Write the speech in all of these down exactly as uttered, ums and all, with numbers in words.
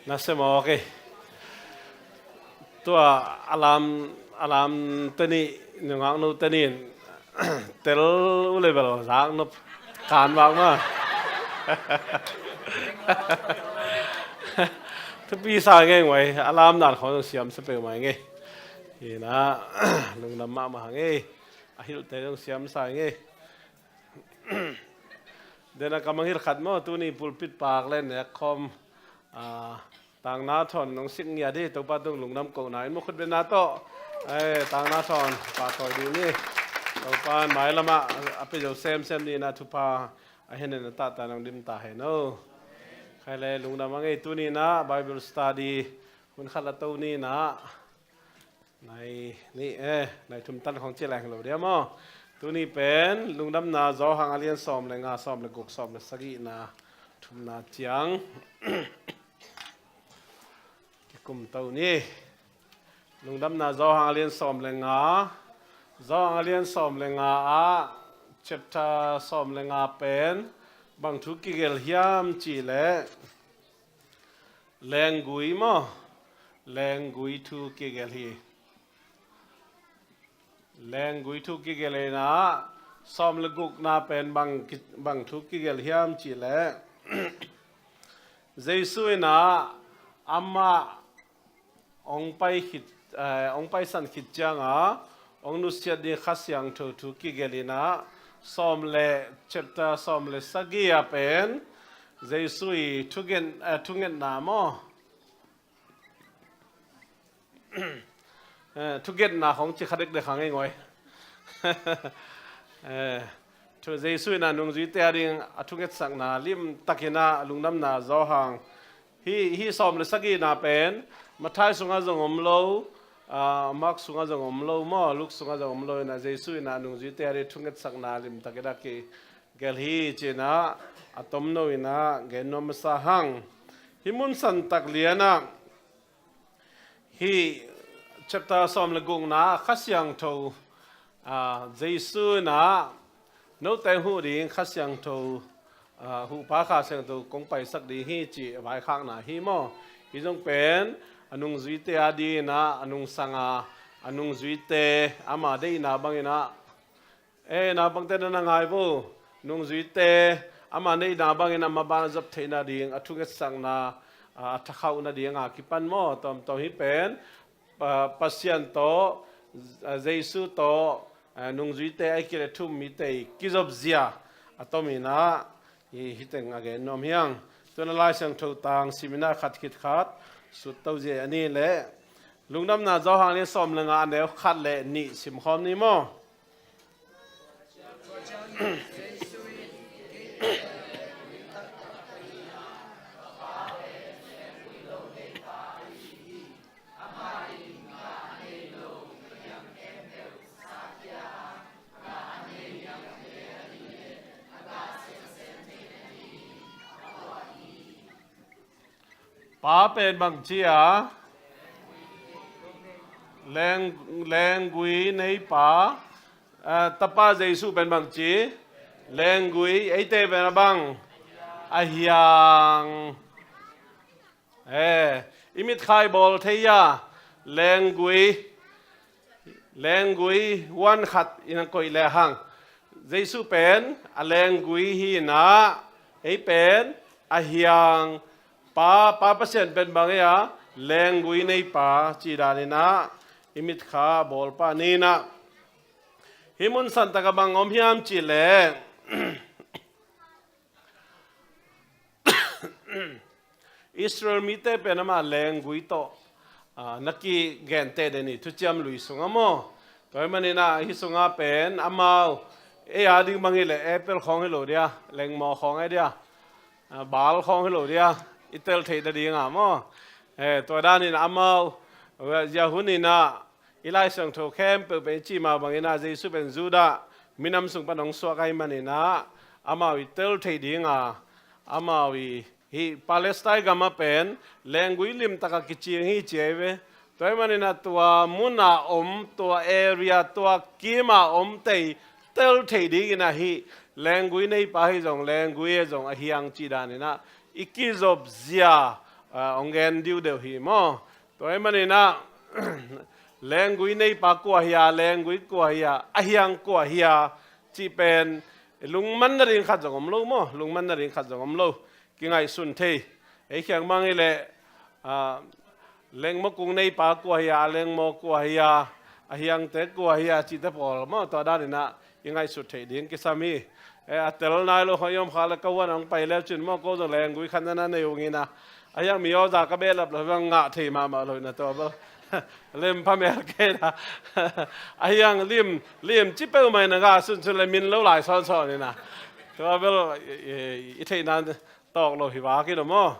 Na sem awk ei. Tua alam, alam teni nungak nu tenin tel u level zak nop kan bak ma. Thupi sa ngei ngei, alam nan khawng siam sa peuhmah ngei. Hina, lungdam mahmah ngei. A hilhte zong siam sa ngei. Dena ka mangngilh khat maw, tuni pulpit pak le nek khawm, ah, Tangna Thawn nong sik ngiat hi, Topa tung lungdam kohna in maw, khutbetna tawh. Eh, Tangna Thawn, pahtawi dih ni. Topa in mailamah a pia zo semsem ni na thupha a hi na, na tahta nong dim ta hen aw. Khai le lungdam a ngei, tuni na Bible study hun khat la to ni na. Nai nih, eh, nai thum tan khawng ci leng lo dia maw. Tuni pen lungdamna Johan a lian sawm le nga, sawm le guk, sawm le sagihna thumna ciang kikum to ni. Lungdamna Johan a lian sawm le nga, Johan a lian sawm le nga ah chapter sawm le nga pen bang thu kigelh hiam cih leh, lenggui maw? Lenggui thu kigelh hi. Lenggui thu kigelh hi na, sawm le gukna pen bang ki-, bang thu kigelh hiam cih leh, Jesu in ah amah hong pai khit, eh, hong paisan khit ciangah hong nusiat ding Kha Siangtho thu kigelh hi na, sawm le, chapter sawm le sagih ah pen Jesu i thugen-, eh, thungetna maw? Eh, thugenna khawng ci kha dekdek kha ngei ngei. Eh, thu Jesu in ah nungzuite a ding a thungetsakna limtakin ah lungdamna Johan. Hih, hih sawm le sagihna pen Matthai sungah zong om lo, ah, Mark sungah zong om lo maw, Luke sungah zong om lo in ah Jesu in ah nungzuite a ding thungetsakna limtakin ah kigelh hi ci-in ah a tomno in ah gen nuam masa hang. Hih mun santak lian ah, hih chapter sawm le gukna Kha Siangtho, ah, Jesu in ah note huh ding Kha Siangtho, ah, huhpa Kha Siangtho kong paisak ding hi cih vaikhakna hi maw? Hih zong pen a nungzuite a ding in ah, a nungsang a, a nungzuite ama deihna bangin ah, eh, naupangte na na ngai vo. Nungzuite ama deihna bangin ama bang a zop theihna ding, a thungetsakna, a, a thakhauhna ding a kipan maw? Tawmtawm hih pen, Pa-, Pasian tawh, a, Jesu tawh, a, nungzuite ahih kei leh thu-um mite i kizop zia a tom in ah, hi, hih teng a gen nuam hi hang. Tu'n ah Lai Siangtho tang sim in ah khat khit khat sut to zia a nih leh, Lungdamna Johan a lian sawm le nga, a neu khat le nih sim khawm ni maw? Pa pen bangci a, leng, lenggui neipa, eh, Tapa Jesu pen bangci, lenggui, eite pen a bang, a hiang. Eh, i mitkha i bawl thei a, lenggui, lenggui huan khat in a koih lehang, Jesu pen a lenggui hi in ah, ei pen a hiang. Pa, Pa Pasian pen bang ei a, lenggui neipa cih dan in ah i mitkha bawl pah ni in ah. Hih mun santak ah bang om hiam cih leh, Israel mite pen ama lenggui tawh, ah, na kigenteh den hi Thuciam Lui sungah maw? Tua ahih manin ah hih sungah pen amau, ei a ding bang hi leh apple khawng hi lo dia, lengmaw khawng hi dia, ah, bal khawng hi lo dia, i tel theih nading a maw? Eh, tua danin amau, zia hun in ah, i Lai Siangtho khempeuh pen i cih mah bangin ah Jesu pen Judah minam sung pan hong suak ahih manin ah, amau i tel theih ding a, amau i hih Palestine gam ah pen lenggui limtak a kicing hi ci ei ve. Tua ahih manin ah tua mun a om, tua area, tua kim a omte i tel theih dingin ah hih lenggui neipa hi zong, lenggui hi zong a hiang cih danin ah i kizop zia, ah, hong gen diudeu hi maw. Tua ahih maninah lenggui neipa kua hi a, lenggui kua hi a, a hiang kua hi a cih pen lungman nading khat zong om lo maw, lungman nading khat zong om lo. Kingaihsun thei. Ei khiang mang hi leh, ah, lengmaw kung neipa kua hi a, a lengmaw kua hi a, a hiangte kua hi a cihte pawl maw, tua daninah i ngaihsut theih ding kisam hi. Eh, a tel nai lo kha i om kha le ka huan hong pai leu cin maw, ko zong lenggui khat na na nei ung inah, a hiang mi awza ka behlap lo bang ngah thei mahmah lo inah tua bel lem pha mel kei na. A hiang lim, lim ci peuhmah inah ngah sunsun le min lo lai sawnsawn inah. Tua bel i, i, i theihna tawk lo hi vak in om aw.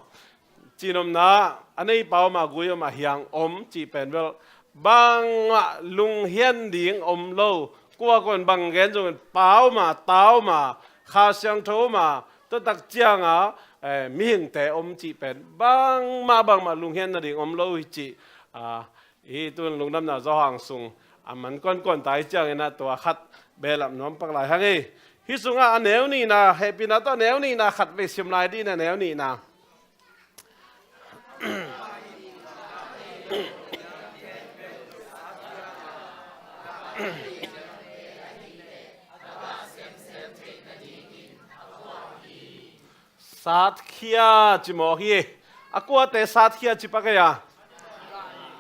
Cinopna, a neipa om a, gui om a, hiang om cih pen bel bangmah lunghian ding om lo. Kua kuan bang gen zongin pa om a, ta om a, Kha Siangtho om a, tua tak cianga, eh, mihingte om cih pen bangmah, bangmah lunghian nading om lo hi cih, ah, hi tun Lungdamna Johan sung a man kuankuan ta hi ciangin ah tua khat behlap nuam pak lai hang hi. Hi sungah a neu nihna, hehpihna tawh a neu nihna khat vei sim lai dih na, neu nihna. Satkhia ci mawk hi. A kuate satkhia ci pak ei a?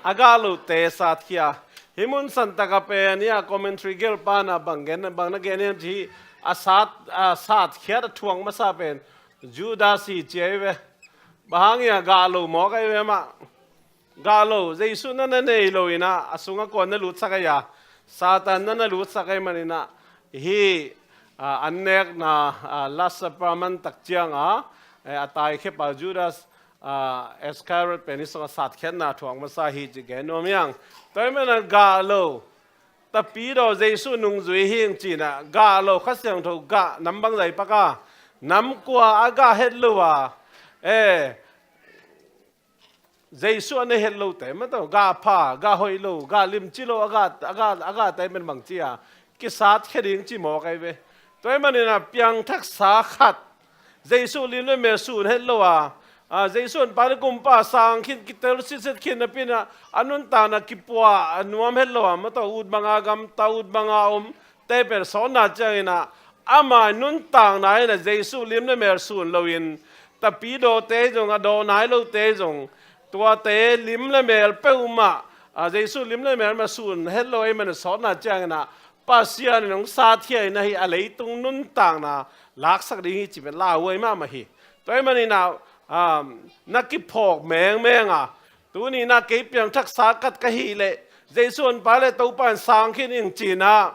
A gah lote satkhia. Hih mun santaka pen hi a, commentary gelhpa na bang gen, bang na gen hiam ci hi. A sat, a satkhiat a thuak masa pen Judas hi ci ahi ve. Bang hang hi a, gah lo mawk ahi ve mah. Gah lo, Jesu na na nei lo inah a sungah kua na lutsak ahi a? Satan na na lutsak ahi maninah hih, ah, an nekna, ah, Last Supper man tak cianga, eh, a taikhia pa Judas, ah, Iscariot pen hih sungah satkhiatna thuak masa hi ci gen nuam hiang. Tua ahih maninah gah lo, tapidaw Jesu nungzui hing cinah gah lo, Kha Siangtho gah nam bangzah pak a, nam kua a gah het lo a, eh, Jesu a nei het lote, mataw, gah pha, gah hoih lo, gah limci lo, a gah, a gah, a gahte pen bang ci a? Kisatkhia ding ci mawk ahi ve. Tua ahih maninah piangthaksa khat, Jesu lim le mel sun het lo a, a, Jesu in Pa le Kumpa sang khin, kitel sitset khin napi inah a nuntakna kipuah a nuam het lo a, mataw, ut banga gamta, ut banga om, te pen sawtna cianginah ama nuntakna inah Jesu lim le mel sun loin, tapidawte zong, a daw nai lote zong, tuate lim le mel peuhmah, a, Jesu lim le mel mah sun het lo ahih manin sawtna cianginah Pasian in hong satkhia inah hih a leitung nuntakna laksak ding hi ci pen lauhuai mahmah hi. Tua ahih maninah, um, na kiphawk mengmeng a, tuni inah kei piangthaksa khat ka hih leh Jesu in Pa le Topa in sang khin ing cinah,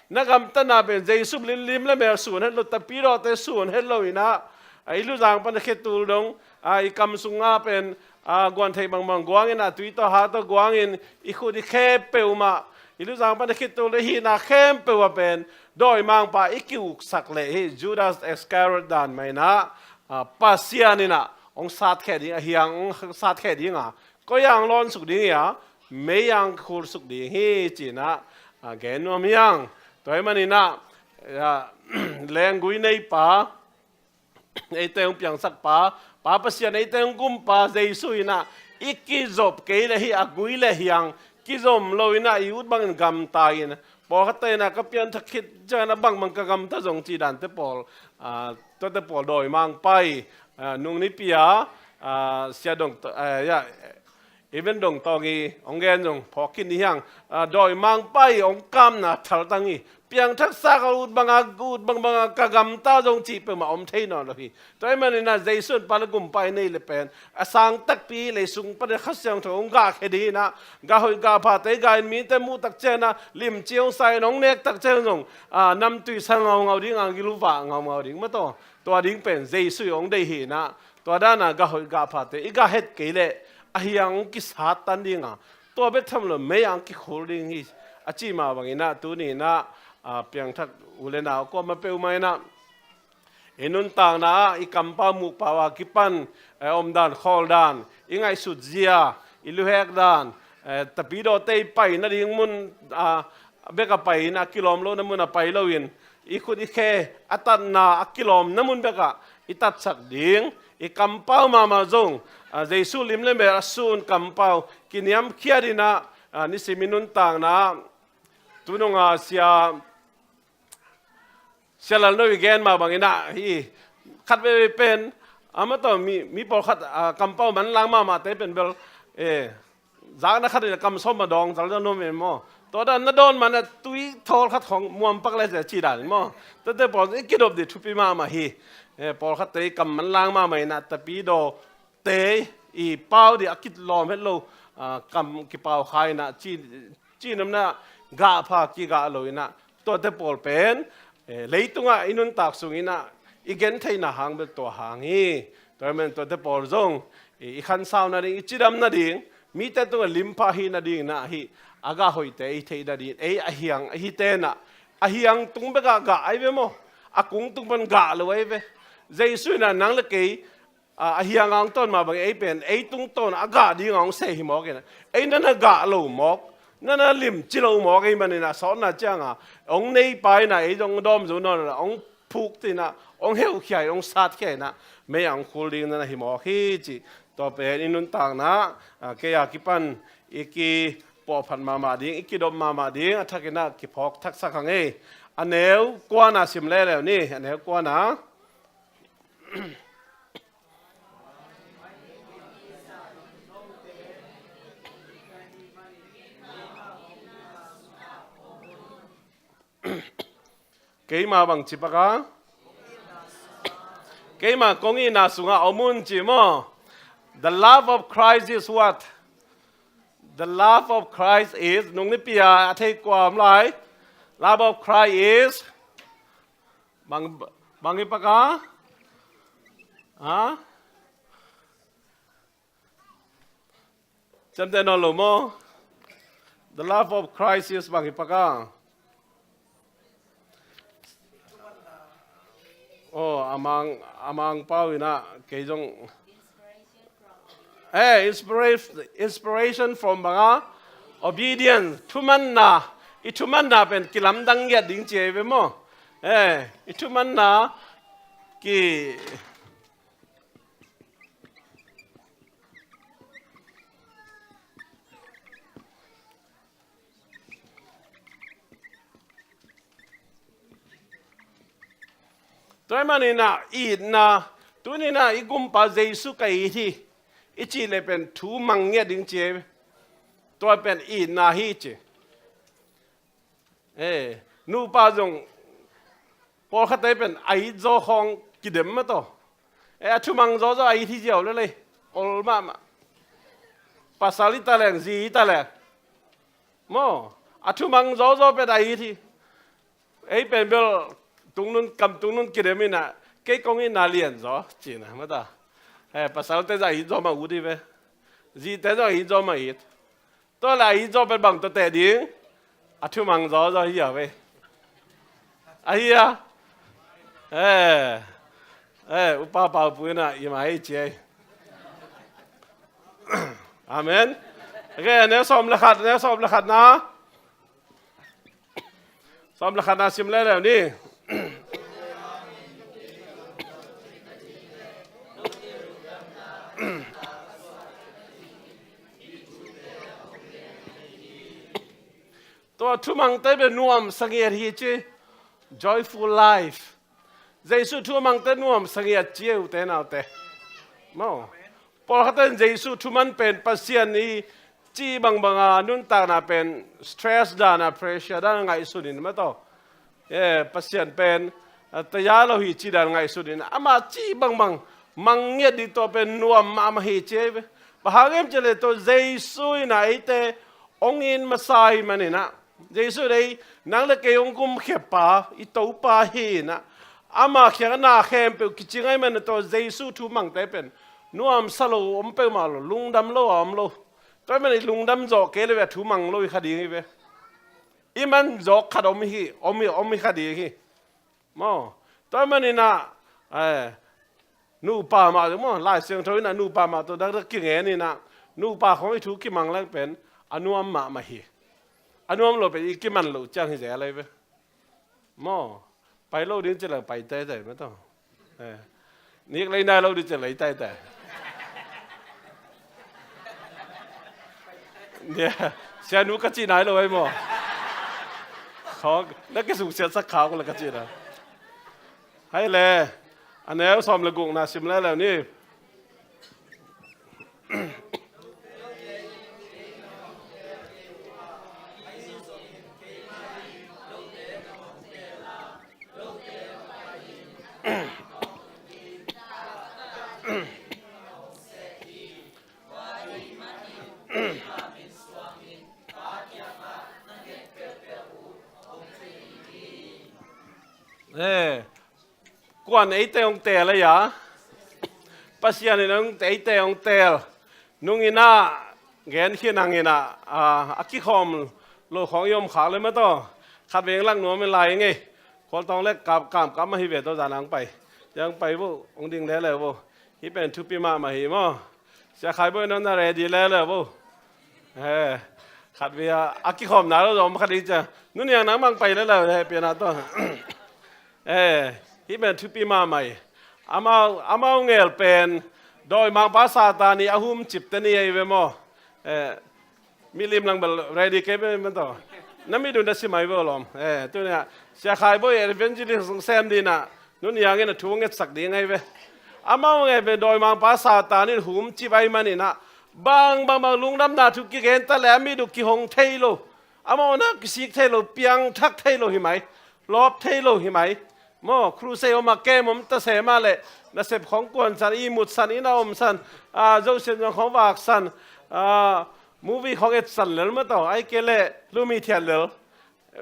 na gamtatna pen Jesu lim, lim le mel sun het lo, tapidawte sun het lo inah, a, i luzang pan a khetul dong, a, i kam sungah pen, a, guan theih bangbang guangin, a, tui tawh ha tawh guangin, i khut i khe peuhmah, i luzang pan a khetul le hihna khempeuh ah pen dawimangpa i ki-uksak leh hih Judas Iscariot dan mah inah, a, Pasian inah hong satkhia ding, a hiang hong satkhia ding a, koi ah hong lawnsuk ding hi a, mei ah hong kikhulsuk ding hi cinah, a, gen nuam hiang. Tua ahih maninah, a, lenggui neipa, eite hong piangsak pa, Pa Pasian eite hong gumpa Jesu inah i kizop kei leh hih a gui le hiang kizom lo inah i ut bangin gamta in, pawlkhatte inah ka pianthak khit ciangin a bangbang ka gamta zong cih dante pawl, a, tuate pawl dawimangpa hi. A, nung nipi a, a, Sia Dong To-, a, ya, Even Dong Tawng i hong gen zong phawk khin ni hiang, a, dawimangpa i hong kamna thaltang hi. Piangthaksa ka ut banga, ut bangbanga ka gamta zong cih peuhmah om thei nawn lo hi. Tua ahih maninah Jesu in Pa le Kumpa i neih le pen a sang takpi, leisung pan a Kha Siangtho hong gahkhia ding inah, gah hoih gah phate gah in mite muh tak cianginah limci hong sa in hong nek tak ciang zong, a, namtui sa ngaungau ding, a, giluvah ngaungau ding, mataw. Tua ding pen Jesu i hong deih hi inah, tua dana gah hoih gah phate i gah het kei leh a hiang hong kisattan ding a, tua bek tham lo mei ah hong kikhul ding hi, a cih mah bang inah tuni inah, a, piangthak u le nau kuamah peuhmah inah i nuntakna ah i kampau muhpau a kipan, eh, omdan khawldan, i ngaihsut zia, i luhek dan, eh, tapidawte i pai nading mun, a, bek a pai in, a kilawm lohna mun a pai loin, i khut i khe a tatna a kilawmna mun bekah i tatsak ding, i kampau mahmah zong, ah, Jesu lim le mel a sun kampau kiniamkhiat in ah, ah, nisim i nuntakna ah, tunung a sia, Sia Lal No i gen mah bangin ah, hi khat veve pen, amah tawh mi, mi pawlkhat, ah, kampau manlang mahmahte pen bel, eh, zakna khat in a kam sawm a dawng zal dawng nuam in maw. Tua dan na dawn man a tui thawl khat khong muam pak le sia ci dan in maw. Tuate pawl i kidop dih thupi mahmah hi. Eh, pawlkhatte i kam manlang mahmah in ah, tapidaw te i pau dih a kitlawm het lo, ah, kam kipau kha in ah, ci, ci namna gah pha kigah lo in ah, tuate pawl pen, eh, leitungah i nuntak sung in ah i gentheihna hang bel tua hang hi. Tua hi man tuate pawl zong i, i khansau nading, i cidam nading, mite tungah limpha hi nading in ah hi, a gah hoihte i theih nading, ei a hiang ahi ten ah, a hiang tung bekah gah ahi ve maw. A kung tung pan gah lo ahi ve. Jesu in ah nang le kei, a, a hiang a hong tawn mah bang ei pen, ei tungtawn a gah ding a hong sei hi mawk in ah, ei na na gah lo mawk, na na limci lo mawk ahih manin ah, sawtna ciang a hong neipa in ah, ei zong dawm zo nawn a hong phuk in ah, hong heukhia in, hong satkhia in ah, mei a hong khul ding na na hi mawk hi ci. Tua pen i nuntakna, a, kei a kipan i kipawhphat mahmah ding, i kidop mahmah ding, a thak in ah kiphawk thaksak hang ei. A neu kuana sim leuleu ni, a neu kuana. Keima bang ci pak a? Keima kong itna sungah om un ci maw. The love of Christ is what? The love of Christ is, nung nipi a a thei kua om lai. Love of Christ is, bang, bang hi pak a? Ha? Ciamteh nawn lo maw? The love of Christ is bang hi pak a? Oh, a mang, a mang pau in ah, kei zong. Eh, inspiration, inspiration from bang a? Obedience. Thumanna. I thumanna pen kilamdang ngiat ding ci ei ve maw. Eh, i thumanna ki Tua ahih manin ah itna, tuni in ah i Gumpa Jesu ka it hi, i cih leh pen thu mang ngiat ding ci ei. Tua pen itna hi ci. Eh, nupa zong pawlkhatte pen a it zaw khawng kidem mah tawh. Eh, a thumang zawzaw a it hi ziau lel ei. Ol mahmah. Pasal i ta leng, zi i ta leng. Maw, a thumang zawzaw pen a it hi. Ei pen bel tungnun, kam tungnun kidem in ah, kei kong itna lian zaw, ci-in ah, mata. Eh, pasalte zong a it zaw mah ut hi ve. Zite zong a it zaw mah it. Tua leh a it zaw pen bang tawh teh ding? A thumang zawzaw hi a ve. A hi a. Eh. Eh, Upa Pau Pu in ah i mai ci ei. Amen. Ok, a neu sawm le khat, a neu sawm le khatna. Sawm le khatna sim leuleu ni. Tua thumangte bia nuamsa ngiat hi ci. Joyful life. Jesu thumangte nuamsa ngiat ci ei, ute naute. Maw. Pawlkhatte in Jesu thuman pen Pasian i cih bangbang a nuntakna pen stress dan a, pressure dan a ngaihsun in mah tawh. Eh, Pasian pen, ah, taya lo hi cih dan ngaihsun in, amah cih bangbang mang ngiat ding, tua pen nuam mahmah hi ci ei ve. Bang hang hiam cih leh tua Jesu in ah eite hong it masa ahih manin ah, Jesu in ei, nang le kei hong gumkhiapa, i Topa hi in ah, ama kiangah na khempeuh kicing ahih manin ah tua Jesu thumangte pen nuamsa lo om peuhmah lo, lungdam lo a om lo. Tua ahih manin i lungdam zawh kei leh a thumang lo hi kha ding hi ve. I man zawk khat om hi, om hi, om hi kha ding hi. Maw. Tua ahih manin ah, eh, nupa mah tawh maw, Lai Siangtho in ah nupa mah tawh dakdak kingen in ah, nupa khawng i thu kimang leng pen a nuam mahmah hi. A nuam lo pen i kiman loh ciang hi zel ei ve. Maw. Pai lo ding ci leng pai teitei mah tawh. Eh. Nik lei nai lo ding ci lei teitei. Sia nu ka cih nai lo ei maw? Khawng na kisungsiatsak kha uh la ka cih na. Hai le, a neu sawm le gukna sim leuleu ni. Eh, kuan eite hong teel ei a? Pasian in hong eite hong teel. Nung inah gen khin hang inah, a, a kikhawm lo khawng i om khak le mataw. Khat veng lak nuam in lai ngei. Khualtawng le kam kam kam ahi ve tawh zan ang pai. Yang pai vo, hong ding lele vo. Hih pen thupi mahmah hi maw. Sia Khai Bawi nong na ready lele vo. Eh, khat via a kikhawmna lo zong khat ding cia. Nuniang nang mang pai lele he piana tawh. Eh, hih pen thupi mahmah hi. Amau, amau ngel pen dawimangpa Satan i a humcip te ni ei ve maw. Eh, milim lang bel ready kei ve mataw. Na mit un na si mai ve lawm. Eh, tunia Sia Khai Bawi evangelist hong sem dinah nuniang in a thu ngetsak ding ahi ve. Amau ngei ve dawimangpa Satan in humcip ahi maninah bang bang bang lungdamna thu kigen ta le a mit uh kihong thei lo. Amau na kisik thei lo, piangthak thei lo hi mai. Lawp thei lo hi mai. Maw, crusade om a kem om ta se mah le nasep khawng kuansan, i mutsan, i na omsan, a, zosian zong khawng vaksan, a, movie khawng etsan lel mataw, ai ke le lumi thiat lel.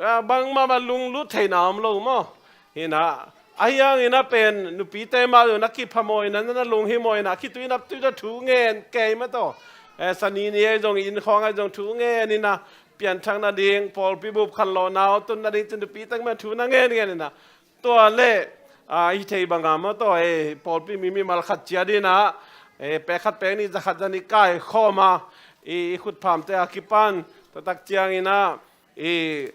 A, bangmah mah lunglut theihna om lo maw? Hinah, ahi hangin a pen nupite mah zong na kipha maw inah, na lunghimawh inah, khitui naptui tawh thu ngen kei mataw. Eh, sani ni ahi zong, inn khawng ahi zong thu ngen inah, pianthak nading, pawlpi bup khanlawhna aw tun nading cin nupite mah thu na ngen ngen inah. Tua le, a, i thei banga mataw, eh, pawlpi mi mimal khat ciat inah, eh, pek khat pek nih za khat za nih kaikhawm a, i, i khutphamte a kipan, taktak cianginah, i,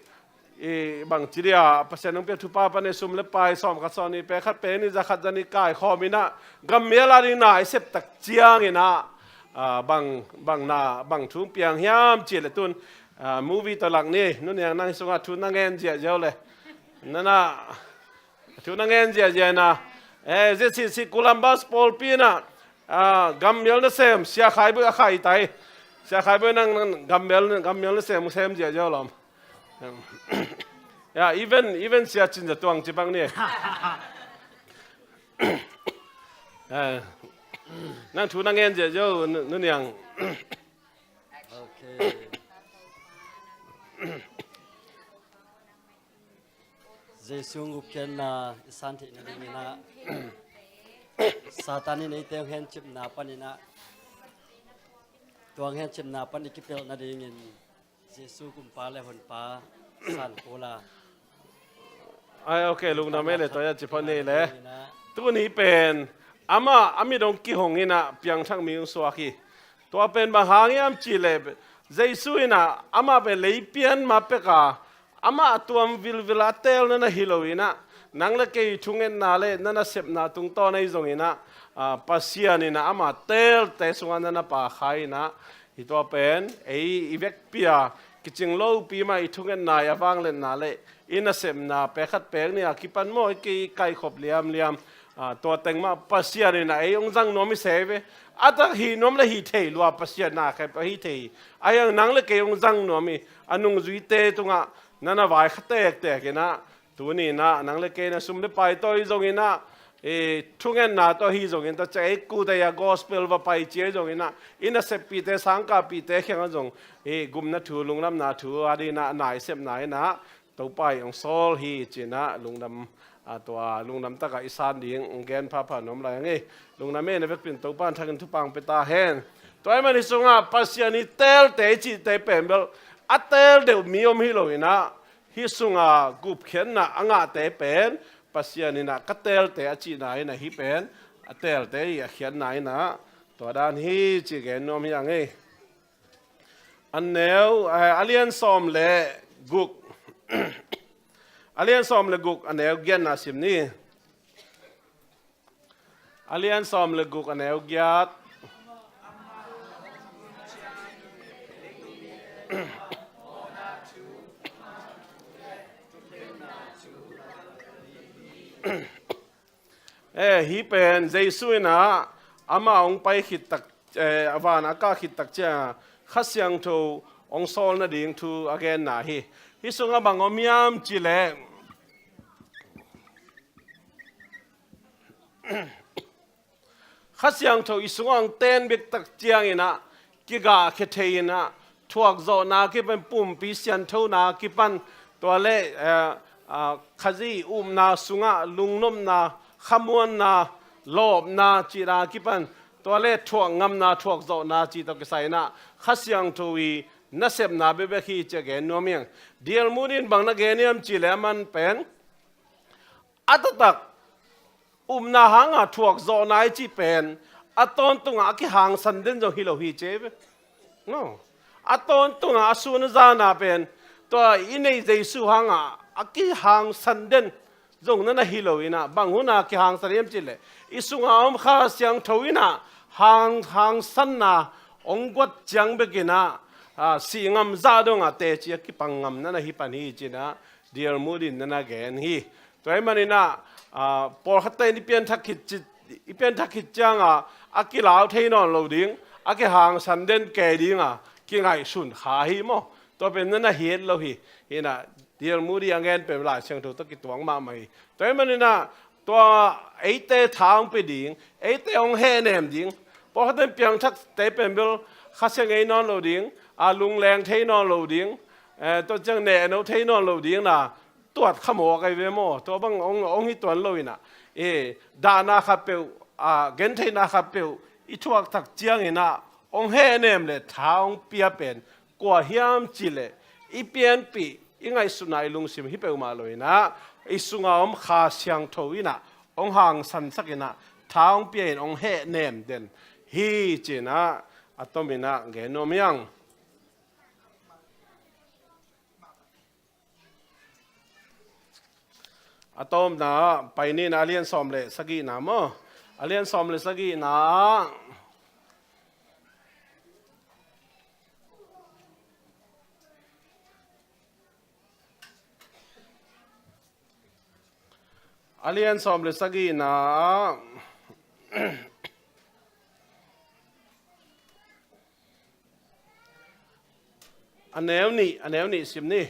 i bangci dia Pasian hong pia thupha pan i sum le pai sawm khat sawm nih pek khat pek nih za khat za nih kaikhawm inah, gammial a ding na i sep tak cianginah, a, bang, bang na, bang thu piang hiam cih le tun, a, movie tawh lak ni, nuniang nang sungah thu na ngen ziahziah uh le. Nana, thu na ngen ziahziah inah. Eh, zia sisi Columbus pawlpi inah, ah, gammial nasem, Sia Khai Bawi a khai tai. Sia Khai Bawi nang, nang gammial, gammial nasem, sem ziahziah lawm. Ya, even, even Sia Cin Za Tuang ci bang ni. Eh, nang thu na ngen ziahziah uh, nu, nuniang. Okay. Jesu gupkhiatna i san theih nadinginah Satan in eite hong hencipna paninah, tua hong hencipna pan i kipelh nadingin Jesu kumpa le honpa san kula. Ai, ok, lungdam ei le tua ya ci phot ni le. Tuni pen amah a mit hong kihong inah piangthak mi hong suak hi. Tua pen bang hang hiam cih leh Jesu inah amah pen leipian ma peka amah a tuam vilvil a teelna na hi lo inah, nang le kei thungetna le na nasepna tungtawn ahi zonginah, a, Pasian inah amah teelte sungah na na pakha inah, hi tua pen ei i vekpi a kicing lopi mah i thungetna i a vangliatna le i nasepna pek khat pek nih a kipan maw i kei i kaikhop liamliam. A, tua teng mah Pasian inah ei hong zang nuam i se ve. A tak hi nuam le hi thei lua Pasian na khep a hi thei. Ahi hang nang le kei hong zang nuam i a nungzuite tungah na na vai kha tektek inah, tuni inah nang le kei na sum le pai tawh hi zonginah, i thungetna tawh hi zongin tua ciah ei kute a gospel va pai cia hi zonginah, i naseppihte sangkahpihte khiangah zong i gupna thu lungdamna thu a dinah na i sepna inah Topa i hong sawl hi cinah lungdam, a, tua lungdam takah i san ding hong gen phapha nuam lai ang ei. Lungdam ei na vekpin Topa in thakin thupha hong pia ta hen. Tua ahih man hi sungah Pasian i teelte i cihte pen bel a teel deuh mi om hi lo inah, hi sunga gupkhiatna a ngahte pen Pasian inah ka teelte a cihna inah hi pen a teelte i a khiatna inah tua dan hi cih gen nuam hi ang ei. A neu, eh, a lian sawm le guk. A lian sawm le guk a neu giatna sim ni. A lian sawm le guk a neu giat. Eh, hih pen Jesu in ah amah hong pai khit tak, eh, a van a kah khit tak ciangah Kha Siangtho hong sawl nading thu a genna hi. Hih sungah bang om hiam cih leh, Kha Siangtho i sungah hong ten bek tak ciangin ah kigahkhia thei in ah thuakzawhna kipan, pumpi sianthona kipan, tua le, eh, ah, Khazih upna sungah lungnopna, khamuanna, lawpna cihna kipan, tua le thuakngamna, thuakzawhna cih tawh kisai in ah Kha Siangtho i nasepna bekbek hi ci a gen nuam ing. D L Moody in bang na gen hiam cih leh aman pen a taktak upna hanga thuakzawhna i cih pen a tawntungah a kihangsan den zong hi lo hi ci ve. No. A tawntungah a sun a zana pen tua i neih Jesu hanga a kihangsan den zong na na hi lo in ah, bang hun a kihangsan hiam cih leh i sunga om Kha Siangtho in ah hang, hangsanna hong guat ciang bek in ah, ah, sih ngam zah dongah teci a kipang ngam na na hi pan hi ci in ah D L Moody in na na gen hi. Tua ahih manin ah, ah, pawlkhatte in i pianthak khit ci, i pianthak khit cianga a kilau thei nawn lo ding, a kihangsan den kei dinga kingaihsun kha hi maw. Tua pen na na hi het lo hi. Hi in ah D L Moody a ngen pen Lai Siangtho tawh kituak mahmah hi. Tua ahih manin ah tua eite tha hong pia ding, eite hong hehnem ding, pawlkhatte in piangthakte pen bel khasia ngei nawn lo ding, a lungleng thei nawn lo ding, eh, tua ciang nehno thei nawn lo ding na tuat kha mawk ahi ve maw. Tua bang hong, hong hi tuan lo in ah, eh, dahna khat peuh, ah, gentheihna khat peuh i thuak tak ciangin ah hong hehnem le tha hong pia pen kua hiam cih leh i pianpih, i ngaihsutna, i lungsim hi peuhmah lo in ah i sunga om Kha Siangtho in ah hong hangsansak in ah tha hong pia in hong hehnem den hi ci in ah a tom in ah gen nuam hi ing. A tawpna pai ni in ah a lian sawm le sagihna maw. A lian sawm le sagihna. A lian sawm le sagihna. A neu nih, a neu nih sim ni.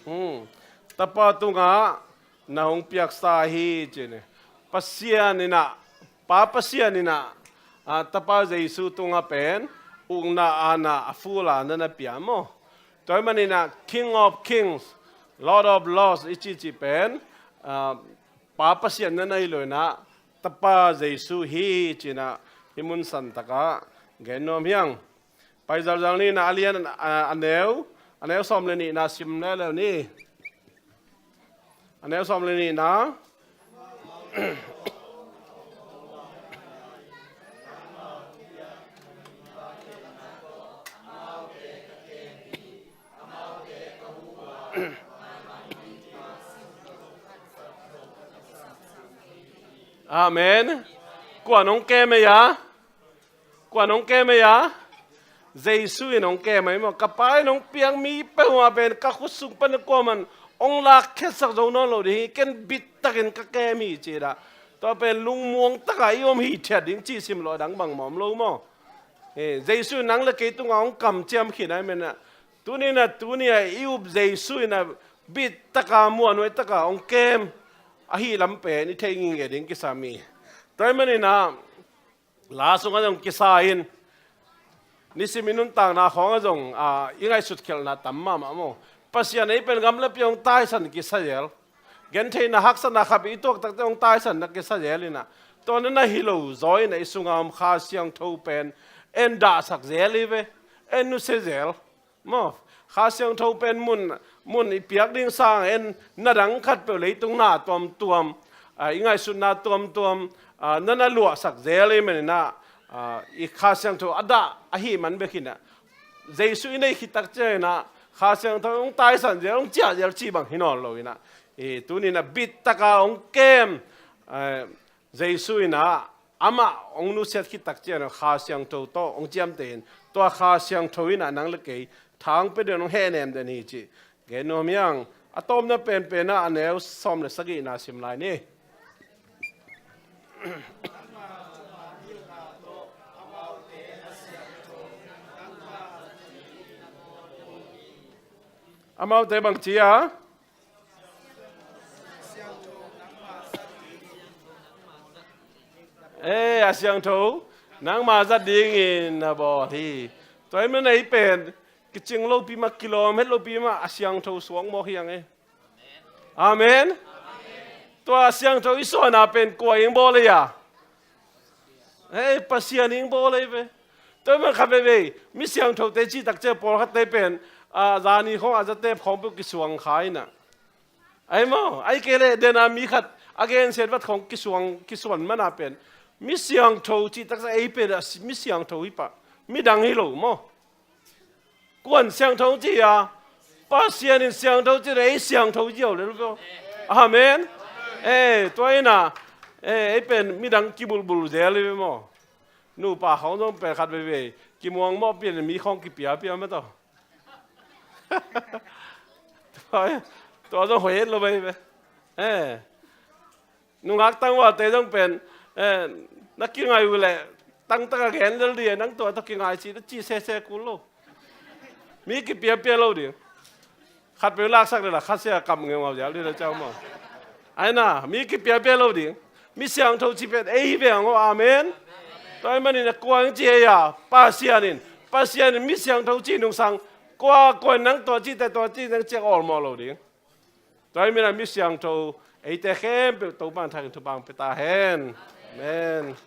Hmm. Tapa tungah na hong piaksa hi ci ni. Pasian in ah, Pa Pasian in ah, ah, Tapa Jesu tungah pen ukna, aana, a full a na na pia maw. Tua ahih manin ah King of Kings, Lord of Lords i cihcih pen, ah, Pa Pasian na na hi lo in ah Tapa Jesu hi ci in ah hih mun santakah gen nuam hi ing. Pai zalzal ni in ah a lian, a, a neu, a neu sawm le nihna sim leuleu ni. A neu sawm le nihna. Amen. Kua in hong kem ei a? Kua in hong kem ei a? Jesu in hong kem ei maw. Ka Pa in hong piak mi peuhmah pen ka khut sung pan kuaman hong lakkhiatsak zo nawn lo ding hi, ken bittakin ka kem hi ci in ah. Tua pen lungmuang takah i om hithiat ding cih simlawh dang bangmah om lo maw. Eh, Jesu in nang le kei tungah hong kamciam khin ahih manin ah, tuni in ah, tuni a i up Jesu in ah bittaka, muanhuai taka hong kem ahih lam pen i theih ngitnget ding kisam hi. Tua ahih manin ah la sungah zong kisa in, nisim i nuntakna khawngah zong, ah, i ngaihsut khialhna tam mahmah maw. Pasian ei pen gamlapi hong taisan kisa zel. Gentheihna, haksatna khat i tuak takte hong taisan na kisa zel in ah, tua na na hi lo zaw in ah i sunga om Kha Siangtho pen en dahsak zel hi ve, en nusia zel. Maw, Kha Siangtho pen mun, mun i piak ding sang en na dang khat peuh leitung na tuamtuam, ah, i ngaihsutna tuamtuam, ah, na na luahsak zel ahih manin ah, ah, i Kha Siangtho a dah ahih man bek in ah, Jesu i neih khit tak ciangin ah Kha Siangtho hong taisan zel, hong ciah zel cih bang hi nawn lo in ah, i tuni in ah bit taka hong kem, eh, Jesu in ah amah hong nusiat khit tak ciangin ah Kha Siangtho tawh hong ciamteh in, tua Kha Siangtho in ah nang le kei tha hong pia den, hong hehnem den hi cih gen nuam hi ing. A tawpna penpen ah a neu sawm le sagihna sim lai ni. Amaute bang ci a? Eh, a siangtho nangma zat dingin na bawl hi. Tua ahih manin ei pen kicing lopi mah, kilawm het lopi mah, a siangtho suak mawk hi ing e. Amen. Tua a siangtho i suahna pen kua in bawl ei a? Hei, Pasian in bawl ei ve. Tua ahih manin khat veivei mi siangthote cih tak ciang pawlkhatte pen, ah, zani khawng a zatep khawng peuh kisuang kha in ah, ahi maw, ahih kei leh den a mi khat a gensiat vat khawng kisuang, kisuan man a pen mi siangtho cih tak ciang ei pen a si-, mi siangtho hi pah, midang hi lo maw. Kua in siangtho ci a? Pasian in siangtho ci leh ei siangtho ci lo lel ve. Amen. Eh, tua in ah, eh, ei pen midang kibulbul zel hi ve maw. Nupa khawng zong pen khat veivei kimuang mawh pian in mi khawng kipiapia mah tawh. Tua, tua zong hoih het lo hi ve. Eh. Nungak tangvalte zong pen, eh, na kingai uh leh tangtang a gen lel ding e, nang tua tawh kingai ci, ci sese kul lo. Mi kipiapia lo ding. Khat peuh laksak leh la khat sia kap ngeungau ziau ding la ciau maw. Ahi na, mi kipiapia lo ding. Mi siangtho cih pen ei hi veng aw, amen. Tua ahih manin a kua in ci ei a? Pasian in. Pasian in mi siangtho cih nungsang, kua, kua in nang tua cihte tua cih nang ciang awlmawh lo ding. Tua ahih manin a mi siangtho eite khempeuh Topa in thangin thupha hong pia ta hen. Amen.